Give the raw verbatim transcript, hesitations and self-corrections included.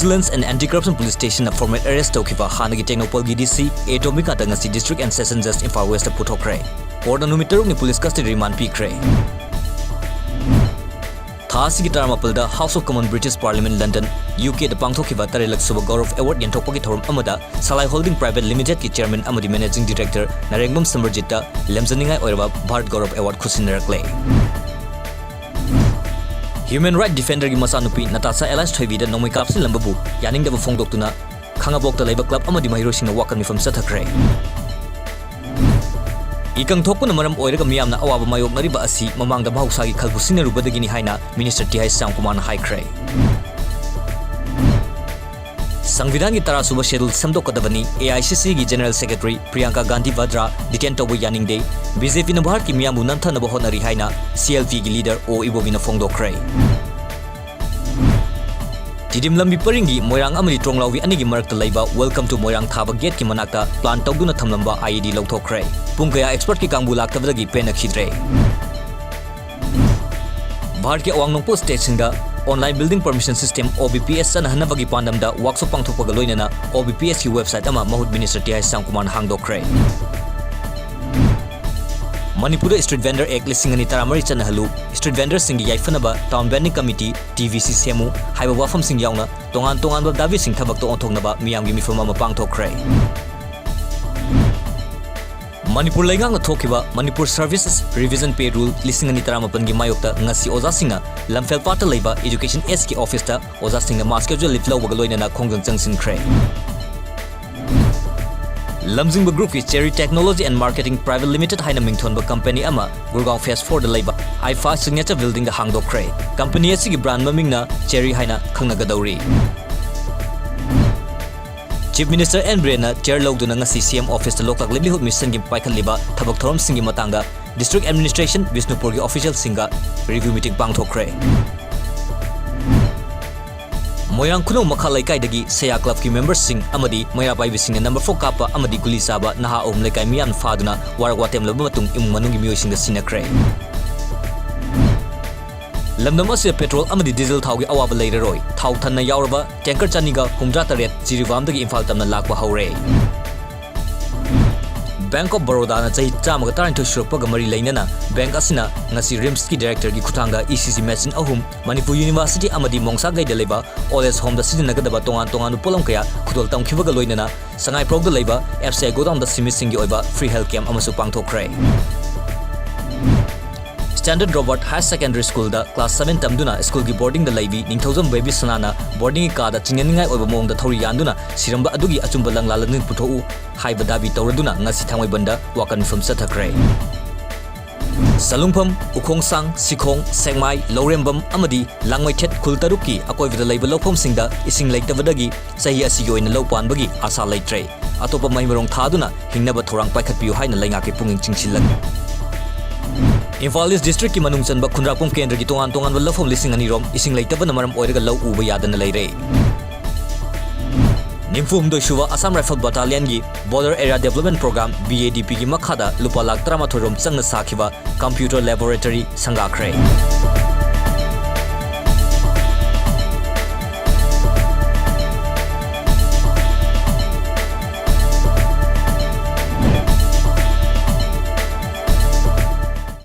Vigilance and Anti-Corruption Police Stationꯅ formal arrest ꯇꯧꯈꯤꯕ ꯍꯥꯟꯅꯒꯤ ꯇꯦꯡꯅꯧꯄꯜꯒꯤ D C A ꯇꯣꯝꯕꯤꯀꯥꯟꯇ ꯉꯁꯤ District and Session Judge Imphal Westꯇ ꯄꯨꯊꯣꯛꯈ꯭ꯔꯦ꯫ Courtꯅ ꯅꯨꯃꯤꯠ ꯇꯔꯨꯛꯅꯤ police custody remand ꯄꯤꯈ꯭ꯔꯦ꯫ ꯊꯥ ꯑꯁꯤꯒꯤ ꯇꯔꯥꯃꯥꯄꯜꯗ House of Commons British Parliament London, U Kꯗ ꯄꯥꯡꯊꯣꯛꯈꯤꯕ ꯇꯔꯦꯠꯂꯛ ꯁꯨꯕ Gaurav Award ꯌꯦꯟꯊꯣꯛꯄꯒꯤ ꯊꯧꯔꯝ ꯑꯃꯗ Salai Holding Private Limitedꯀꯤ Chairman ꯑꯃꯗꯤ Managing Director ꯅꯔꯦꯡꯕꯝ ꯁꯃꯔꯖꯤꯠꯇ ꯂꯦꯝꯖꯅꯤꯡꯉꯥꯏ ꯑꯣꯏꯔꯕ Bharat Gaurav Award ꯈꯨꯠꯁꯤꯟꯅꯔꯛꯂꯦ꯫ Human Right Defenderꯒꯤ ꯃꯆꯥꯅꯨꯄꯤ ꯅꯇꯥꯁꯥ ꯑꯦꯂꯥꯏꯁ ꯊꯣꯏꯕꯤꯗ ꯅꯣꯡꯃꯩ ꯀꯥꯞꯁꯤꯜꯂꯝꯕꯕꯨ ꯌꯥꯅꯤꯡꯗꯕ ꯐꯣꯡꯗꯣꯛꯇꯨꯅ ꯈꯥꯉꯕꯣꯛꯇ ꯂꯩꯕ club ꯑꯃꯗꯤ ꯃꯍꯩꯔꯣꯏꯁꯤꯡꯅ ꯋꯥꯀꯠ ꯃꯤꯐꯝ ꯆꯠꯊꯈ꯭ꯔꯦ꯫ ꯏꯀꯪ ꯊꯣꯛꯄꯅ ꯃꯔꯝ ꯑꯣꯏꯔꯒ ꯃꯤꯌꯥꯝꯅ ꯑꯋꯥꯕ ꯃꯥꯌꯣꯛꯅꯔꯤꯕ ꯑꯁꯤ ꯃꯃꯥꯡꯗ ꯃꯍꯧꯁꯥꯒꯤ ꯈꯜꯕꯨ ꯁꯤꯡꯅꯔꯨꯕꯗꯒꯤꯅꯤ ꯍꯥꯏꯅ Minister ꯇꯤ ꯍꯩꯆ ꯁ꯭ꯌꯥꯝꯀꯨꯃꯥꯔꯅ ꯍꯥꯏꯈ꯭ꯔꯦ꯫ ꯁꯪꯕꯤꯙꯥꯟꯒꯤ ꯇꯔꯥꯁꯨꯕ schedule ꯁꯦꯝꯗꯣꯛꯀꯗꯕꯅꯤ, A I C Cꯒꯤ General Secretary Priyanka Gandhi ꯚꯗ꯭ꯔꯥ detain ꯇꯧꯕ ꯌꯥꯅꯤꯡꯗꯦ, B J Pꯅ ꯚꯥꯔꯠꯀꯤ ꯃꯤꯌꯥꯝꯕꯨ ꯅꯝꯊꯅꯕ ꯍꯣꯠꯅꯔꯤ ꯍꯥꯏꯅ C L Pꯒꯤ leader ꯑꯣ ꯏꯕꯣꯕꯤꯅ ꯐꯣꯡꯗꯣꯛꯈ꯭ꯔꯦ꯫ ꯇꯤꯗꯤꯝ ꯂꯝꯕꯤ ꯄꯔꯤꯡꯒꯤ ꯃꯣꯏꯔꯥꯡ ꯑꯃꯗꯤ ꯇ꯭ꯔꯣꯡꯂꯥꯎꯕꯤ ꯑꯅꯤꯒꯤ ꯃꯔꯛꯇ ꯂꯩꯕ Welcome to Moirang ꯊꯥꯕ gateꯀꯤ ꯃꯅꯥꯛꯇ plan ꯇꯧꯗꯨꯅ ꯊꯝꯂꯝꯕ I E D ꯂꯧꯊꯣꯛꯈ꯭ꯔꯦ꯫ ꯄꯨꯡ ꯀꯌꯥ expertꯀꯤ ꯀꯥꯡꯕꯨ ꯂꯥꯛꯇꯕꯗꯒꯤ ꯄꯦꯟꯅꯈꯤꯗ꯭ꯔꯦ꯫ ꯚꯥꯔꯠꯀꯤ ꯑꯋꯥꯡ ꯅꯣꯡꯄꯣꯛ stateꯁꯤꯡꯗ online building permission system, O B P S ꯆꯠꯅꯍꯟꯅꯕꯒꯤ ꯄꯥꯟꯗꯝꯗ workshop ꯄꯥꯡꯊꯣꯛꯄꯒ ꯂꯣꯏꯅꯅ O B P Sꯀꯤ website ꯑꯃ ꯃꯍꯨꯠ Minister ꯇꯤ ꯍꯩꯆ ꯁ꯭ꯌꯥꯝꯀꯨꯃꯥꯔꯅ ꯍꯥꯡꯗꯣꯛꯈ꯭ꯔꯦ꯫ ꯃꯅꯤꯄꯨꯔꯗ Street Vendor Act ꯂꯤꯁꯤꯡ ꯑꯅꯤ ꯇꯔꯥꯃꯔꯤ ꯆꯠꯅꯍꯜꯂꯨ, street vendorꯁꯤꯡꯒꯤ ꯌꯥꯏꯐꯅꯕ Town Vending Committee, T V C ꯁꯦꯝꯃꯨ ꯍꯥꯏꯕ ꯋꯥꯐꯝꯁꯤꯡ ꯌꯥꯎꯅ ꯇꯣꯉꯥꯟ ꯇꯣꯉꯥꯟꯕ ꯗꯥꯕꯤꯁꯤꯡ ꯊꯕꯛꯇ ꯑꯣꯟꯊꯣꯛꯅꯕ ꯃꯤꯌꯥꯝꯒꯤ ꯃꯤꯐꯝ ꯑꯃ ꯄꯥꯡꯊꯣꯛꯈ꯭ꯔꯦ꯫ ꯃꯅꯤꯄꯨꯔ ꯂꯩꯉꯥꯛꯅ ꯊꯣꯛꯈꯤꯕ Manipur Services Revision Pay Rule ꯂꯤꯁꯤꯡ ꯑꯅꯤ ꯇꯔꯥꯃꯥꯄꯜꯒꯤ ꯃꯥꯌꯣꯛꯇ ꯉꯁꯤ ꯑꯣꯖꯥꯁꯤꯡꯅ ꯂꯝꯐꯦꯜꯄꯥꯠꯇ ꯂꯩꯕ Education Sꯀꯤ officeꯇ ꯑꯣꯖꯥꯁꯤꯡꯅ mass casual leave ꯂꯧꯕꯒ ꯂꯣꯏꯅꯅ ꯈꯣꯡꯖꯪ ꯆꯪꯁꯤꯟꯈ꯭ꯔꯦ꯫ ꯂꯝꯖꯤꯡꯕ groupꯀꯤ Cherry Technology and Marketing Private Limited ꯍꯥꯏꯅ ꯃꯤꯡꯊꯣꯟꯕ company ꯑꯃ ꯒꯨꯔꯒꯥꯎ phase fourꯗ ꯂꯩꯕ IFA Signature Buildingꯗ ꯍꯥꯡꯗꯣꯛꯈ꯭ꯔꯦ꯫ Company ꯑꯁꯤꯒꯤ brand ꯃꯃꯤꯡꯅ Cherry ꯍꯥꯏꯅ ꯈꯪꯅꯒꯗꯧꯔꯤ꯫ Chief Minister ꯑꯦꯟ ꯕꯤꯔꯦꯟꯅ chair ꯂꯧꯗꯨꯅ ꯉꯁꯤ C M officeꯇ ꯂꯣꯛꯇꯥꯛ livelihood missionꯒꯤ ꯄꯥꯏꯈꯠꯂꯤꯕ ꯊꯕꯛ ꯊꯧꯔꯝꯁꯤꯡꯒꯤ ꯃꯇꯥꯡꯗ District Administration ꯕꯤꯁꯅꯨꯄꯨꯔꯒꯤ officialꯁꯤꯡꯒ review meeting ꯄꯥꯡꯊꯣꯛꯈ꯭ꯔꯦ꯫ ꯃꯣꯏꯔꯥꯡ ꯈꯨꯅꯧ ꯃꯈꯥ ꯂꯩꯀꯥꯏꯗꯒꯤ ꯁꯌꯥ clubꯀꯤ memberꯁꯤꯡ ꯑꯃꯗꯤ ꯃꯩꯔꯥ ꯄꯥꯏꯕꯤꯁꯤꯡꯅ number four ꯀꯥꯞꯄ ꯑꯃꯗꯤ ꯒꯨꯂꯤ ꯆꯥꯕ ꯅꯍꯥ ꯑꯍꯨꯝ ꯂꯩꯀꯥꯏ ꯃꯤꯌꯥꯝꯅ ꯐꯥꯗꯨꯅ ꯋꯥꯔꯛ ꯋꯥꯇꯦꯝꯂꯕ ꯃꯇꯨꯡ ꯏꯃꯨꯡ ꯃꯅꯨꯡꯒꯤ ꯃꯤꯑꯣꯏꯁꯤꯡꯗ ꯁꯤꯟꯅꯈ꯭ꯔꯦ꯫ ꯂꯝꯗꯝ ꯑꯁꯤꯗ ꯄꯦꯇ꯭ꯔꯣꯜ ꯑꯃꯗꯤ ꯗꯤꯖꯜ ꯊꯥꯎꯒꯤ ꯑꯋꯥꯕ ꯂꯩꯔꯔꯣꯏ꯫ ꯊꯥꯎ ꯊꯟꯅ ꯌꯥꯎꯔꯕ ꯇꯦꯡꯀꯔ ꯆꯅꯤꯒ ꯍꯨꯝꯗ꯭ꯔꯥ ꯇꯔꯦꯠ ꯖꯤꯔꯤꯕꯥꯝꯗꯒꯤ ꯏꯝꯐꯥꯜ ꯇꯝꯅ ꯂꯥꯛꯄ ꯍꯧꯔꯦ꯫ ꯕꯦꯡꯛ ꯑꯣꯐ ꯕꯔꯣꯗꯥꯅ ꯆꯍꯤ ꯆꯥꯝꯃꯒ ꯇꯔꯥꯅꯤꯊꯣꯏ ꯁꯨꯔꯛꯄꯒ ꯃꯔꯤ ꯂꯩꯅꯅ ꯕꯦꯡꯛ ꯑꯁꯤꯅ ꯉꯁꯤ ꯔꯤꯝꯁꯀꯤ ꯗꯥꯏꯔꯦꯛꯇꯔꯒꯤ ꯈꯨꯠꯊꯥꯡꯗ ꯏ ꯁꯤ ꯖꯤ ꯃꯦꯁꯤꯟ ꯑꯍꯨꯝ, ꯃꯅꯤꯄꯨꯔ ꯌꯨꯅꯤꯚꯔꯁꯤꯇꯤ ꯑꯃꯗꯤ ꯃꯣꯡꯁꯥꯒꯩꯗ ꯂꯩꯕ ꯑꯣꯜ ꯑꯦꯖ ꯍꯣꯝꯗ ꯁꯤꯖꯤꯟꯅꯒꯗꯕ ꯇꯣꯉꯥꯟ ꯇꯣꯉꯥꯟꯕ ꯄꯣꯠꯂꯝ ꯀꯌꯥ ꯈꯨꯗꯣꯜ ꯇꯝꯈꯤꯕꯒ ꯂꯣꯏꯅꯅ ꯁꯉꯥꯏꯄ꯭ꯔꯧꯗ ꯂꯩꯕ ꯑꯦꯐ ꯁꯤ ꯑꯥꯏ ꯒꯣꯗꯥꯎꯟꯗ ꯁꯤꯟꯃꯤꯁꯤꯡꯒꯤ ꯑꯣꯏꯕ ꯐ꯭ꯔꯤ ꯍꯦꯜꯊ ꯀꯦꯝꯞ ꯑꯃꯁꯨ ꯄꯥꯡꯊꯣꯛꯈ꯭ꯔꯦ꯫ ꯁ꯭ꯇꯦꯟꯗꯔꯠ ꯔꯣꯕꯥꯔꯠ ꯍꯥꯌꯔ ꯁꯦꯀꯦꯟꯗꯔꯤ ꯁ꯭ꯀꯨꯜꯗ ꯀ꯭ꯂꯥꯁ ꯁꯚꯦꯟ ꯇꯝꯗꯨꯅ ꯁ꯭ꯀꯨꯜꯒꯤ ꯕꯣꯔꯗꯤꯡꯗ ꯂꯩꯕꯤ ꯅꯤꯡꯊꯧꯖꯝ ꯕꯦꯕꯤ ꯁꯅꯥꯅ ꯕꯣꯔꯗꯤꯡꯒꯤ ꯀꯥꯗ ꯆꯤꯡꯅꯅꯤꯡꯉꯥꯏ ꯑꯣꯏꯕ ꯃꯑꯣꯡꯗ ꯊꯧꯔꯤ ꯌꯥꯟꯗꯨꯅ ꯁꯤꯔꯝꯕ ꯑꯗꯨꯒꯤ ꯑꯆꯨꯝꯕ ꯂꯪꯂꯥ ꯂꯪꯅꯤꯡ ꯄꯨꯊꯣꯛꯎ ꯍꯥꯏꯕ ꯗꯥꯕꯤ ꯇꯧꯔꯗꯨꯅ ꯉꯁꯤ ꯊꯥꯡꯃꯩꯕꯟꯗ ꯋꯥꯀꯠ ꯃꯤꯐꯝ ꯆꯠꯊꯈ꯭ꯔꯦ꯫ ꯁꯂꯨꯡꯐꯝ, ꯎꯈꯣꯡꯁꯥꯡ, ꯁꯤꯈꯣꯡ, ꯁꯦꯛꯃꯥꯏ, ꯂꯧꯔꯦꯝꯕꯝ ꯑꯃꯗꯤ ꯂꯥꯡꯃꯩꯊꯦꯠ ꯈꯨꯜ ꯇꯔꯨꯛꯀꯤ ꯑꯀꯣꯏꯕꯗ ꯂꯩꯕ ꯂꯧꯐꯝꯁꯤꯡꯗ ꯏꯁꯤꯡ ꯂꯩꯇꯕꯗꯒꯤ ꯆꯍꯤ ꯑꯁꯤꯒꯤ ꯑꯣꯏꯅ ꯂꯧ ꯄꯥꯟꯕꯒꯤ ꯑꯥꯁꯥ ꯂꯩꯇ꯭ꯔꯦ꯫ ꯑꯇꯣꯞꯄ ꯃꯍꯩ ꯃꯔꯣꯡ ꯊꯥꯗꯨꯅ ꯍꯤꯡꯅꯕ ꯊꯧꯔꯥꯡ ꯄꯥꯏꯈꯠꯄꯤꯌꯨ ꯍꯥꯏꯅ ꯂꯩꯉꯥꯛꯀꯤ ꯄꯨꯛꯅꯤꯡ ꯆꯤꯡꯁꯤꯜꯂꯛꯂꯤ꯫ ꯏꯝꯐꯥꯜ ꯏꯁ ꯗꯤꯁꯇ꯭ꯔꯤꯛꯀꯤ ꯃꯅꯨꯡ ꯆꯟꯕ ꯈꯨꯟꯗ꯭ꯔꯥꯛꯄꯝ ꯀꯦꯟꯗ꯭ꯔꯒꯤ ꯇꯣꯉꯥꯟ ꯇꯣꯉꯥꯟꯕ ꯂꯧꯐꯝ ꯂꯤꯁꯤꯡ ꯑꯅꯤ ꯔꯣꯝ ꯏꯁꯤꯡ ꯂꯩꯇꯕꯅ ꯃꯔꯝ ꯑꯣꯏꯔꯒ ꯂꯧ ꯎꯕ ꯌꯥꯗꯅ ꯂꯩꯔꯦ꯫ ꯅꯤꯐꯨ ꯍꯨꯝꯗꯣꯏ ꯁꯨꯕ ꯑꯁꯥꯝ ꯔꯥꯏꯐꯜ ꯕꯇꯥꯂꯤꯌꯟꯒꯤ Border Area Development Program, B A D P, ꯒꯤ ꯃꯈꯥꯗ ꯂꯨꯄꯥ ꯂꯥꯈ ꯇꯔꯥꯃꯥꯊꯣꯏ ꯔꯣꯝ ꯆꯪꯅ ꯁꯥꯈꯤꯕ ꯀꯝꯄ꯭ꯌꯨꯇꯔ ꯂꯦꯕꯣꯔꯦꯇꯔꯤ ꯁꯪꯒꯥꯈ꯭ꯔꯦ꯫